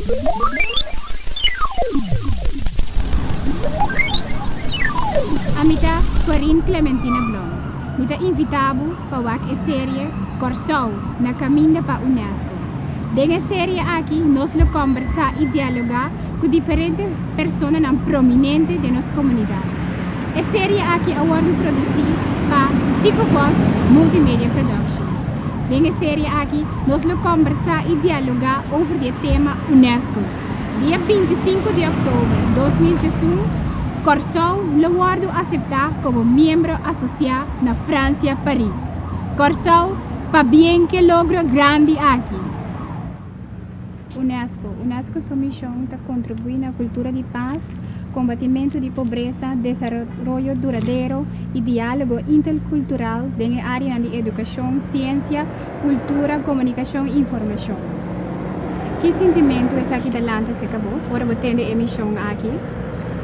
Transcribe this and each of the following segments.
Ami ta Corine Clementina Blom. Mi ta invitá bo pa wak e serie Kòrsou na kaminda pa UNESCO. Den e serie aki nos lo kòmbersá i dialogá ku diferente personanan prominente den nos komunidat. E serie aki a wòrdu produsí pa Tico Vos Multimedia Productions. Den e serie aki nos lo kòmbersá i dialogá over di e tema UNESCO. Dia 25 di òktober 2011, Kòrsou lo wòrdu aseptá komo miembro asosiá na Fransia, Paris. Kòrsou, pabien ku e logro grandi aki! UNESCO. UNESCO su mishon ta kontribuí na kultura di pas, kombatimentu di pobresa, desaroyo duradero i diálogo interkultural den e áreanan di edukashon, siensia, kultura, komunikashon i informashon. Ki sintimentu esaki ta lanta serka bo ora bo tende e mishon aki?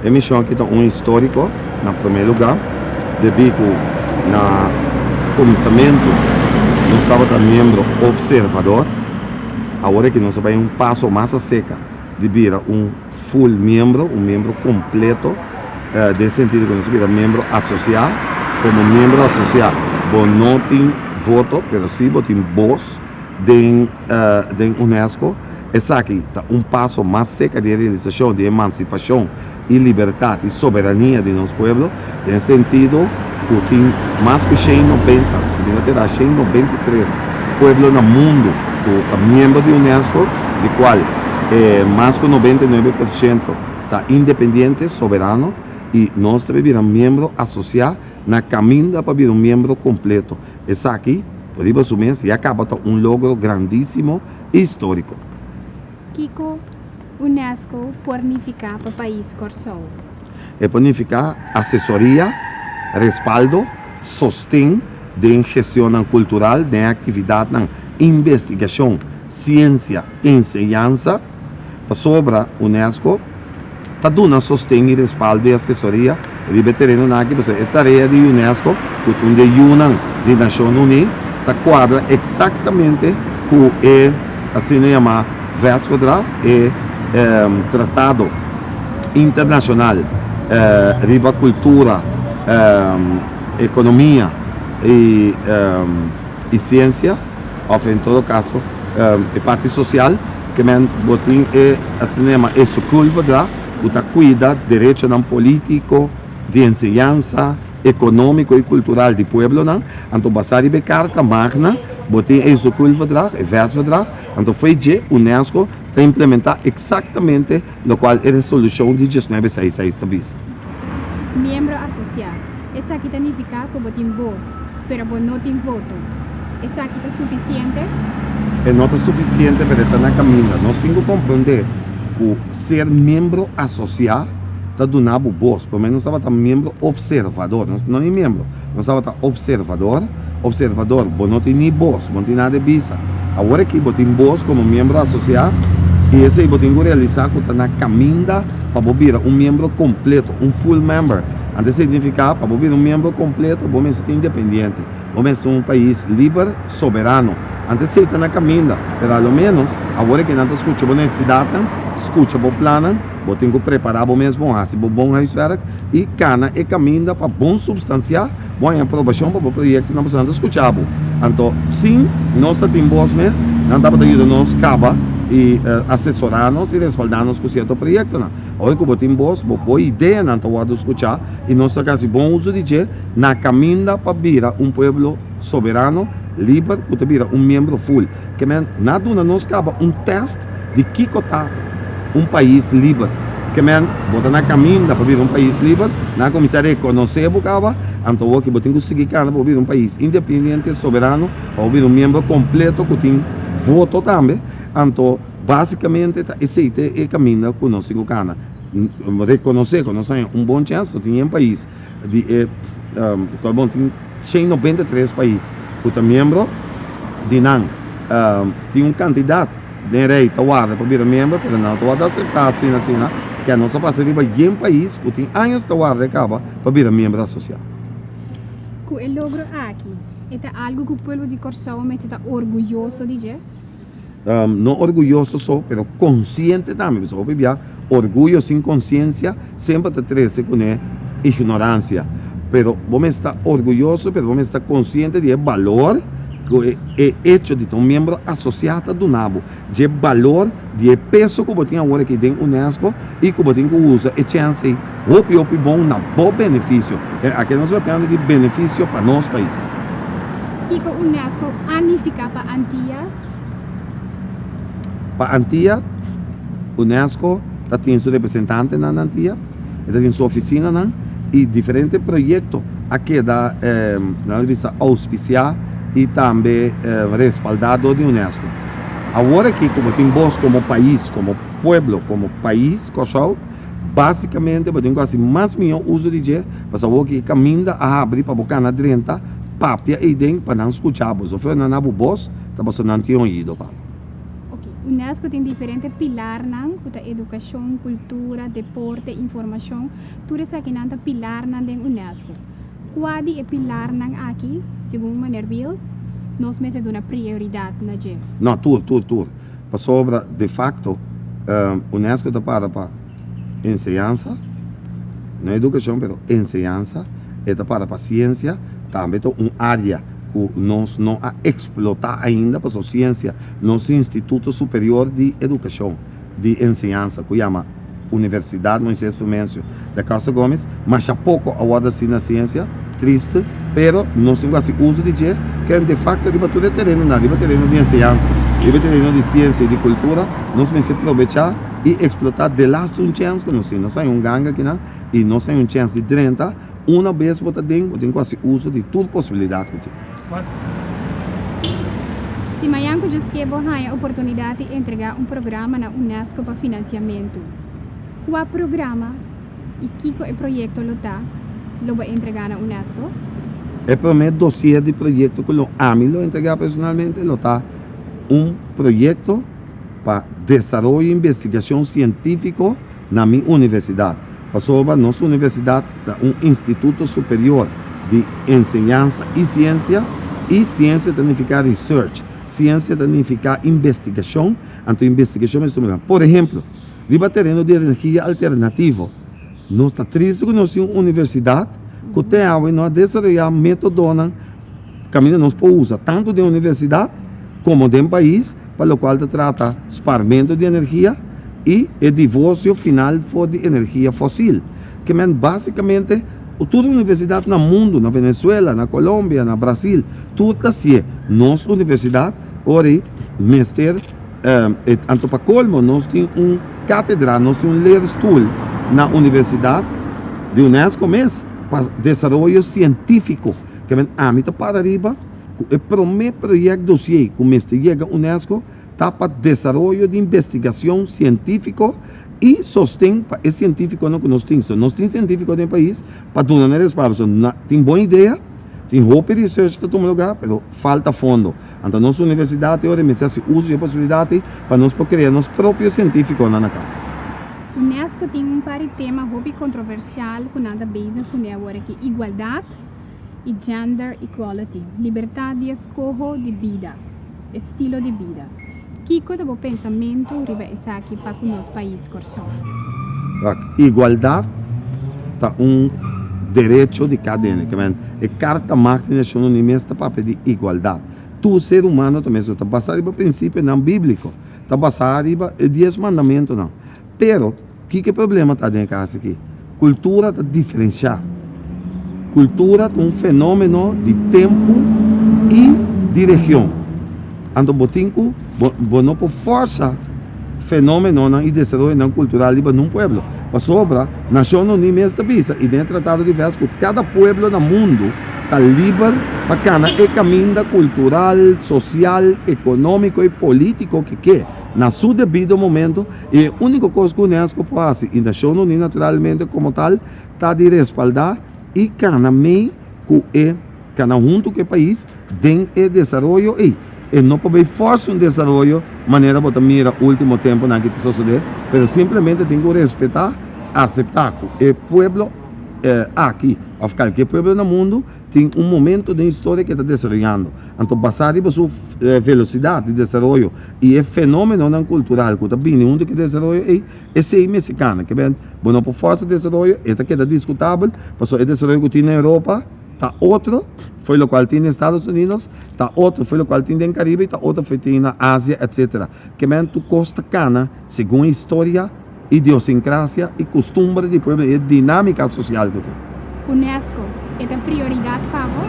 E mishon aki ta un históriko na promé lugá, debí ku na kuminsamentu nos tabata miembro opservador. Awor aki nos a bai un paso mas aserka di bira un full miembro, un miembro kompleto, den sentido ku nos a bira miembro asosiá. Komo miembro asosiá bo no tin voto, pero sí bo tin bos den den UNESCO. Esaki ta un paso mas serka di e realisashon di emansipashon i libertat i soberania di nos pueblo, den sentido ku tin mas ku 190, si mi no ta erá, 193 pueblo na mundu ku ta miembro di UNESCO, di kual mas ku 99% ta independiente, soberano, i nos ta bira miembro asosiá na kaminda pa bira un miembro kompleto. Esaki, riba su mes, ya kaba ta un logro grandísimo i históriko. Kiko UNESCO por nifiká pa pais Kòrsou? E por nifiká asesoria, respaldo, sosten den gestionnan kultural, den aktividatnan investigashon, siensia, enseñansa. Pasobra UNESCO ta duna sosten i respaldo i asesoria riba e terenonan aki, pasobra e tarea di UNESCO ku ta un di e yunan di Nashon Uní ta kuadra eksaktamente ku e asina yamá Vestverdrag, e tratado internashonal riba kultura, ekonomia i siensia, òf en todo kaso e parti sosial. Ke men bo tin e asina yama e Schoolverdrag ku ta kuida derechonan polítiko, di enseñansa, ekonómiko i kultural di pueblonan. Anto basá riba e Karta Magna bo tin e Schoolverdrag, e Wetsverdrag. Anto fo'i dje UNESCO ta implementá eksaktamente lokual e resolushon di diesnuebe seis seis ta bisa. Miembro asosiá. Esaki ta nifiká ku bo tin bos, pero bo no tin voto. Esaki ta sufisiente? E no ta sufisiente, pero e ta na kaminda. Nos tin ku komprondé ku ser miembro asosiá ta duna bo bos. Promé nos tabata miembro opservador. Nos no ni miembro, nos tabata opservador. Opservador, bo no tin ni bos, bo no tin nada di bisa. Awor aki bo tin bos komo miembro asosiá i esei bo tin ku realisá ku ta na kaminda pa bo bira un miembro kompleto, un full member. Anto e signifiká pa bo bira un miembro kompleto bo mester ta independiente, bo mester un pais liber, soberano. Anto esei ta na kaminda, pero a lo ménos awor e kinan ta skucha bo nesesidatnan, skucha bo plannan, bo tin ku prepará bo mes bon, hasi bo bon huiswerk i kana e kaminda pa bon supstansiá, bo haña aprobashon pa bo proyektonan pasobra nan ta skucha bo. Anto sin nos ta tin bos mes, nan tabata yuda nos kaba i asesorá nos i respaldá nos ku sierto proyektonan. Ora ku bo tin bos, bo bo ideanan ta wòrdu skuchá i nos ta hasi bon uso di dje na kaminda pa bira un pueblo soberano, liber, ku ta bira un miembro ful. Ke men na duna nos kaba un tèst di kiko ta un pais liber. Ke men bo ta na kaminda pa bira un pais liber, nan a kuminsá rekonosé bo kaba, anto awor ki bo tin ku sigui kana pa bo bira un pais independiente, soberano, pa bo bira un miembro kompleto ku tin voto tambe, anto. Básikamente ta esei ta e kaminda ku nos tin ku kana. Rekonosé ku nos haña un bon chèns, no tin yen pais di e bon tin 193 pais ku ta miembro di nan tin un kantidat den rei ta warda pa bira miembro pero nan no ta warda aseptá asina asina ke nos a pasa riba yen pais ku tin años ta warda e kaba pa bira miembro asosiá. Ku e logro aki e ta algu ku pueblo di Kòrsou mester ta orguyoso di dje? No orguyoso so, pero konsiente tambe. Pasobra hopi bia orguyo sin konsiensia semper ta trese kuné ignoransia. Pero bo mester ta orguyoso, pero bo mester ta konsiente di e balor ku e echo di ta un miembro asosiá ta duna bo. Dje balor di e peso ku bo tin awor aki den unesco i ku bo tin ku usa e chèns ei hopi hopi bon na bo benefisio. Aki nos papiando di benefisio pa nos pais. Kiko unesco a nifiká pa Antias? Pa Antia, unesco ta tin su representantenan na Antia, e ta tin su ofisinanan i diferente proyekto a keda nan ta bisa ouspisiá i tambe respaldá dor di unesco. Awor aki ku bo tin bos komo pais, komo pueblo, komo pais Kòrsou, básikamente bo tin ku hasi mas mihó uso di dje, pasobra awor aki kaminda a habri pa bo kana drenta, papia eiden pa nan skucha bo. Zofeo nan na bo bos ta pasobra nan tin oido pa bo. Ok, UNESCO tin diferente pilarnan ku ta edukashon, kultura, deporte, informashon. Tur esakinan ta pilarnan den UNESCO. Kua di e pilarnan aki, segun Meneer Wiels, nos mester duna prioridat na dje? No, tur, tur, tur. Pasobra, de facto, UNESCO ta para pa enseñansa, no edukashon, pero enseñansa, e ta para pa siensia, tambe ta un área ku nos no a eksplotá ainda, pasobra siensia, nos instituto superior di edukashon, di enseñansa, ku yama Universidad Moises Frumencio da Costa Gomez, masha poko a wòrdu hasi na siensia, tristu, pero nos tin ku hasi uso di dje, ken de fakto riba tur e terenonan, riba tereno di enseñansa, riba tereno di siensia i di kultura, nos mester probechá i eksplotá delaste un chèns ku nos tin. Nos haña un ganga akinan i nos haña un chèns di drenta, una bes bo ta den, bo tin ku hasi uso di tur posibilidat ku tin. Si mañan ku Djoske bo haña oportunidat di entregá un programa na unesco pa finansiamentu, kua programa i kiko e proyekto lo ta lo bo entregá na unesco? E promé dosier di proyekto ku lo ami lo entregá personalmente lo ta un proyekto pa desaroyo investigashon sientífiko na mi universidat, pasobra nos universidat ta un instituto superior di enseñansa i siensia, i siensia ta nifiká research, siensia ta nifiká investigashon, anto investigashon mester tuma lugar. Por ehemplo, riba tereno di energia alternativo, nos ta tristu ku nos tin un universidat ku te awe no a desaroyá metodonan kaminda nos por usa tantu den universidat komo den pais pa lokual ta trata sparmentu di energia i e divorsio final for di energia fosil. Ke men basikamente tur universidat na mundu, na Venezuela, na Colombia, na Brasil, tur ta hasié. Nos universidat ora ei mester anto pa kolmo nos tin un katedra, nos tin un leerstoel na universidat di UNESCO mes pa desaroyo sientífiko. Ke men ami ta para riba ku e promé proyèkt dosié ku mester yega unesco ta pa desaroyo di investigashon sientífiko i sosten pa e sientífikonan ku nos tin. So nos tin sientífiko den pais pa duna nan respaldo. So na tin bon idea, tin hopi research ta tuma lugá, pero falta fondo. Anto nos universidat e ora mester hasi uso di e posibilidat ei pa nos por krea nos propio sientífikonan na kas. Unesco tin un par di tema hopi kontroversial ku nan ta bezig kuné awor aki, igualdat, i gender equality, libertad di eskoho di bida, estilo di bida. Kiko ta bo pensamentu riba esaki pa ku nos pais Kòrsou? Wak, igualdat ta un derecho di kada hende. Ke men, e Karta Magna di Nashon Uní mes ta papia di igualdat. Tur ser humano ta mes, ta basá riba prinsipionan bíbliko, ta basá riba e dies mandamentunan. Pero, kiko e problema ta den e kas aki? Kultura ta diferensiá. Kultura ta un fenómeno di tempu i di region. Anto bo tin ku, bo bo no por fòrsa fenómenonan i desaroyonan kultural riba nun pueblo. Pasobra Nashon Uní mes ta bisa i den e Tratado di Vès ku kada pueblo na mundu ta liber pa kana e kaminda kultural, sosial, ekonómiko i polítiko ke ke na su debido momento. E úniko kos ku unesco por hasi, i Nashon Uní naturalmente komo tal, ta di respaldá i kana mei ku e, kana huntu ku e pais den e desaroyo ei. E no por bay fòrsa un desaroyo manera bo ta mira último temponan aki ta sosodé, pero simplemente tin ku respetá, aseptá ku e pueblo. aki òf kalke pueblo na mundu tin un momento den historia ku e ta desaroyando. Anto basá riba su velosidat di desaroyo i e fenómenonan kultural ku ta bini huntu ku e desaroyo ei, esei mester kana. Ke ben, bo no por fòrsa desaroyo, e ta keda diskutabel, pasobra e desaroyo ku tin na Europa ta otro fo'i lokual tin den Estados Unidos, ta otro fo'i lokual tin den Karibe i ta otro fo'i tin na Asia, etsetera. Ke men tur kos ta kana segun e historia, idiosinkrásia i kustumber di pueblo i e dinámika sosial ku tin. Unesco, e ta prioridat pa bo?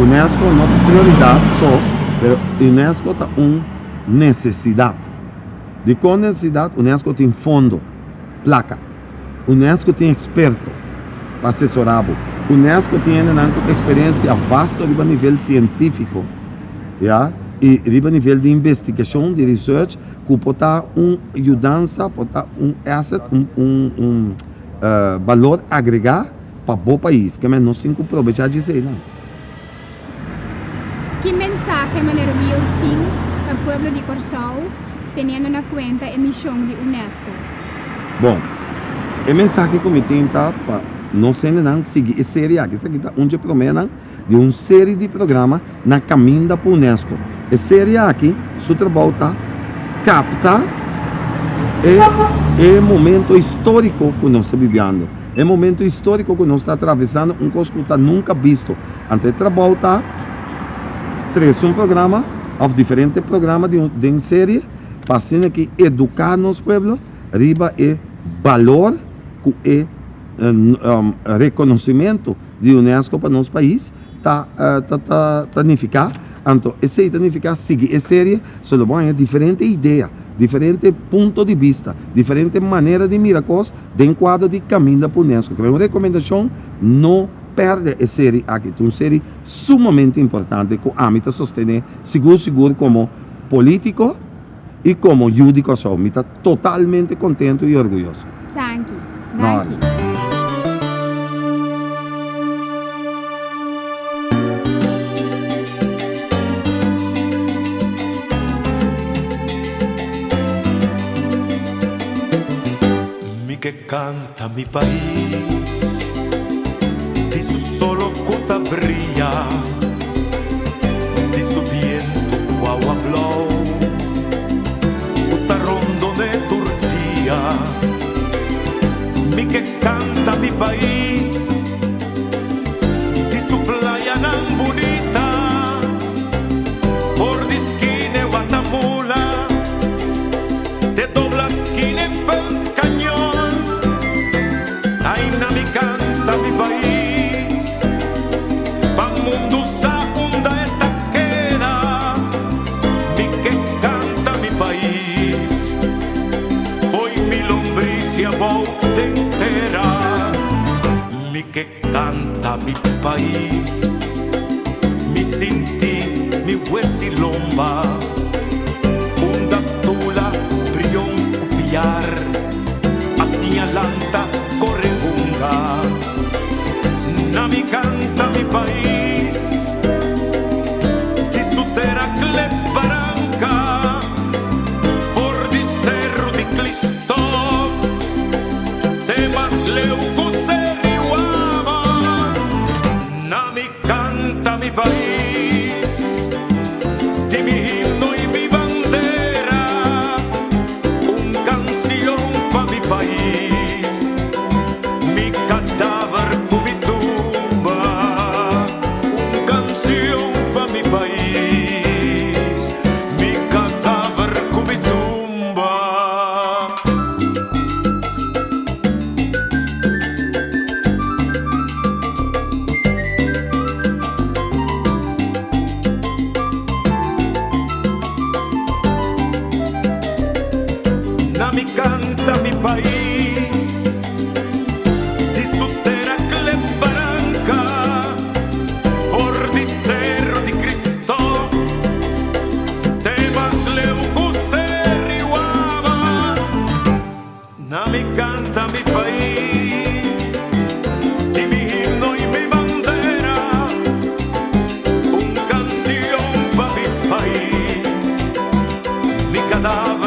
Unesco no ta prioridat so, pero Unesco ta un nesesidat. Dikon nesesidat? Unesco tin fondo, plaka. Unesco tin eksperto pa asesorá bo. Unesco tin hendenan ku eksperensia vasto riba nivel sientífiko, ya, i riba nivel di investigashon, di research, ku por ta un yudansa, por ta un asset, un un un balor agregá pa bo pais. Ke men nos tin ku probechá dje eseinan. Ki mensahe Meneer Wiels tin pa pueblo di Kòrsou teniendo na kuenta e mishon di unesco? Bon, e mensahe ku mi tin ta pa nos hendenan sigui e serie aki. Esaki ta un dje proménan di un serie di programa na kaminda pa unesco. E serie aki su trabou ta kapta e e momento históriko ku nos ta bibiando. E momento historico cu nos ta atravesando un cos cu ta nunca bisto. Anto e trabou ta trece un programa of diferente programa di un den serie pa asina ki educa nos pueblo riba e balor cu e reconocimento di UNESCO pa nos pais ta ta ta nifica. Anto esey ta nifica sigui e serie so lo bo haña diferente idea, diferente punto di bista, diferente manera di mira cos. Den kuadro di Kaminda pa Unesco, ke un rekomendashon, no pèrdè e seri aki. Ta un seri sumamente importante ku ami ta sostené sigur sigur komo polítiko i komo yu di Kòrsou. Mi ta totalmente kontentu i orguyoso. Danki. Danki. Mi ke kanta mi pais Di su solo ku ta bria Di su bientu ku awa blou Ku ta rondon'é tur dia Mi ke kanta mi pais Di su playanan bunita For di skine Watamula Te dobla skina en punt cañon. Aina mi canta mi pais. Pa mundu sa unda e ta keda. Mi ke canta mi pais. Fo'i mi lombriz i abou den tera. Mi ke canta mi pais. Mi sinti mi huesi lomba. Unda tula brion cu piar. A siña lanta corre hunga. Na mi canta mi pais. Di su tera klets baranca. For di cerro di Clistof. Te mas leu cu Seriwama. Na mi canta mi pais, di mi himno y mi bandera, un cancion pa mi pais, mi cadaver cu mi tumba, un cancion pa mi pais, mi cadaver cu mi tumba. Na mi canta mi pais Di su tera klets baranca For di Cerro di Cristof Te mas leu cu Seriwaba Na mi canta mi pais Di mi himno y mi bandera Un cancion pa mi pais Mi cadáver.